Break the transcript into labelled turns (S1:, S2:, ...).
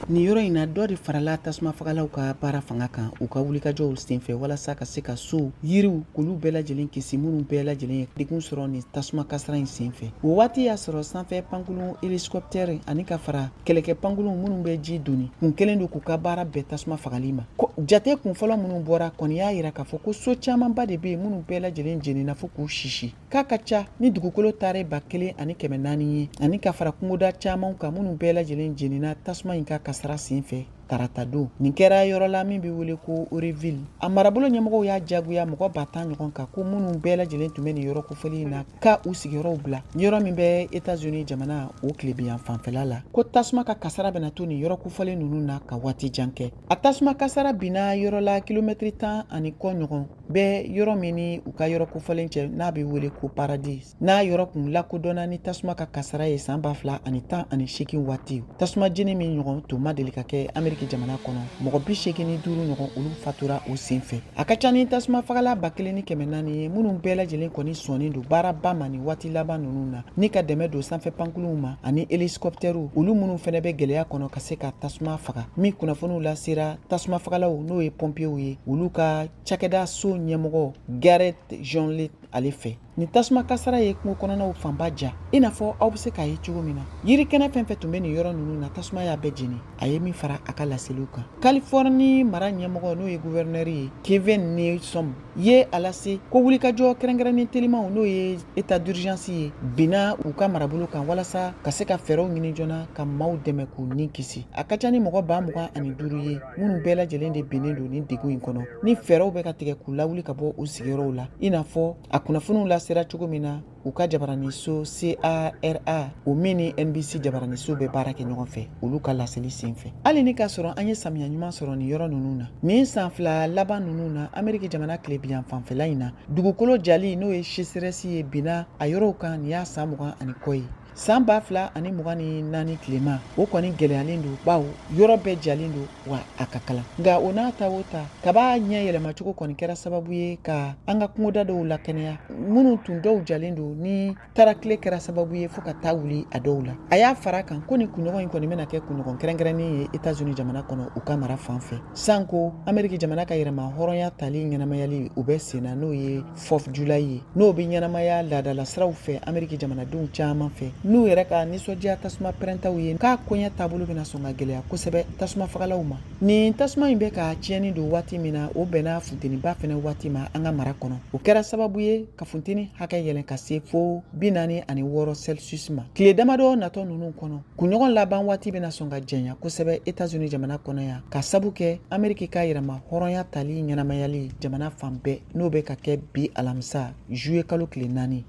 S1: Nin yɔrɔ in na, dɔ de farala tasumafagalaw ka baara fanga kan u ka wulikajɔw senfɛ walasa ka se ka sow, yiriw, k'olu bɛɛ lajɛlen kisi, minnu bɛɛ lajɛlen ye degun sɔrɔ nin tasuma kasara in senfɛ. O waati y'a sɔrɔ sanfɛ pankurun hélicoptère ani ka fara kɛlɛkɛ pankurun minnu bɛ ji doni kun kɛlen don k'u ka baara bɛn tasuma fagali ma. Jate kun fɔlɔ minnu bɔra kɔni y'a yira k'a fɔ ko so camanba de bɛ yen minnu bɛɛ lajɛlen jenina fo k'u sisi, k'a ka ca ni dugukolo taare 1400 ye, ani ka fara kungoda caman kan minnu bɛɛ lajɛlen jenina tasuma in ka kasara senfɛ taratadon. Nin kɛra yɔrɔ la min bɛ wele ko Oroville. A marabolo ɲɛmɔgɔw y'a jagoya mɔgɔ 10 000 ɲɔgɔn kan ko minnu bɛɛ lajɛlen tun bɛ nin yɔrɔ kofɔlen in na ka u sigiyɔrɔw bila yɔrɔ min bɛ Etats-Unis jamana o tilebinyan fanfɛla la, ko tasuma ka kasara bɛna to nin yɔrɔ kofɔlen ninnu na ka waati jan kɛ. A tasuma kasara binna yɔrɔ la kilomɛtiri tan ani kɔ ɲɔgɔn bɛ yɔrɔ min ni u ka yɔrɔ kofɔlen cɛ, n'a bɛ wele ko Paradis, n'a yɔrɔ kun lakodɔnna ni tasuma ka kasara ye san 2018 waati. Tasuma jeni min ɲɔgɔn tun ma deli ka kɛ Ameriki jamana kɔnɔ, mɔgɔ 85 ɲɔgɔn, olu fatura o sen fɛ. A ka ca ni tasuma fagala 1400 ye minnu bɛɛ lajɛlen kɔni sɔnnen don baaraba ma nin waati laban ninnu na, ni ka dɛmɛ don sanfɛ pankurunw ma ani hélicoptɛriw, olu minnu fɛnɛ bɛ gɛlɛya kɔnɔ ka se ka tasuma faga. Min kunnafoniw lasera tasuma fagalaw, n'o ye pɔnpiyew ye, olu ka cakɛda so ɲɛmɔgɔ Garrett Johnley ale fɛ. Nin tasuma kasara ye kungo kɔnɔnaw fanba ja, i n'a fɔ aw bɛ se k'a ye cogo min na. Yiri kɛnɛ fɛn fɛn tun bɛ nin yɔrɔ ninnu na, tasuma y'a bɛɛ jeni, a ye min fara a ka laseliw kan. Californie mara ɲɛmɔgɔ, n'o ye gouverneur ye, Gavin Newsom, ye a lase ko wulikajɔ kɛrɛnkɛrɛnnen telimanw, n'o ye état d'urgence ye, binna u ka marabolo kan walasa ka se ka fɛɛrɛw ɲini joona ka maaw dɛmɛ k'u ni kisi. A ka ca ni mɔgɔ 25 000 ye minnu bɛɛ lajɛlen de binnen don nin degun in kɔnɔ, ni fɛɛrɛw bɛ ka tigɛ k'u lawuli ka bɔ u sigiyɔrɔw la, i n'a fɔ a kunnafoniw lasera cogo min na u ka jabaraniso CARA, o min ni NBC jabaraniso bɛ baara kɛ ɲɔgɔn fɛ, olu ka laseli senfɛ. Hali ni k'a sɔrɔ an ye samiya ɲuman sɔrɔ nin yɔrɔ ninnu na nin san 2 laban ninnu na, Ameriki jamana tilebiyan fanfɛla in na, dugukolo jali, n'o ye sécheresse ye, binna a yɔrɔw kan. Nin y'a san 20 ani kɔ ye. San 2024 tilema, o kɔni gɛlɛyalen don, bawo yɔrɔ bɛɛ jalen don wa a ka kalan. Nka o n'a ta o ta, kaba ɲɛ yɛlɛmacogo kɔni kɛra sababu ye ka an ka kungoda dɔw lakɛnɛya minnu tun dɔw jalen don, ni tarakile kɛra sababu ye fo ka taa wuli a dɔw la. A y'a fara kan ko nin kunɲɔgɔn in kɔni bɛna kɛ kunɲɔgɔn kɛrɛnkɛrɛnnen ye Etats-Unis jamana kɔnɔ, u ka mara fan fɛ, sanko Ameriki jamana ka yɛrɛma hɔrɔnya tali ɲɛnamayali u bɛ sen na, n'o ye Fourth July ye, n'o bɛ ɲɛnamaya laadala siraw fɛ Ameriki jamanadenw caman fɛ, n'u yɛrɛ ka nisɔndiya tasuma pɛrɛntaw ye, k'a koɲɛ taabolo bɛna sɔn ka gɛlɛya kosɛbɛ tasuma fagalaw ma. Nin tasuma in bɛ ka tiɲɛni don waati min na, o bɛnna funteniba fɛnɛ waati ma an ka mara kɔnɔ. O kɛra sababu ye ka funteni hakɛ yɛlɛn ka se fo 46 celsius ma. Tile damadɔ natɔ ninnu kɔnɔ, kunɲɔgɔn laban waati bɛna sɔn ka janya kosɛbɛ Etats-Unis jamana kɔnɔ yan, ka sabu kɛ Ameriki ka yɛrɛma hɔrɔnya tali ɲɛnamayali jamana fan bɛɛ, n'o bɛ ka kɛ bi alamisa juillet kalo tile 4.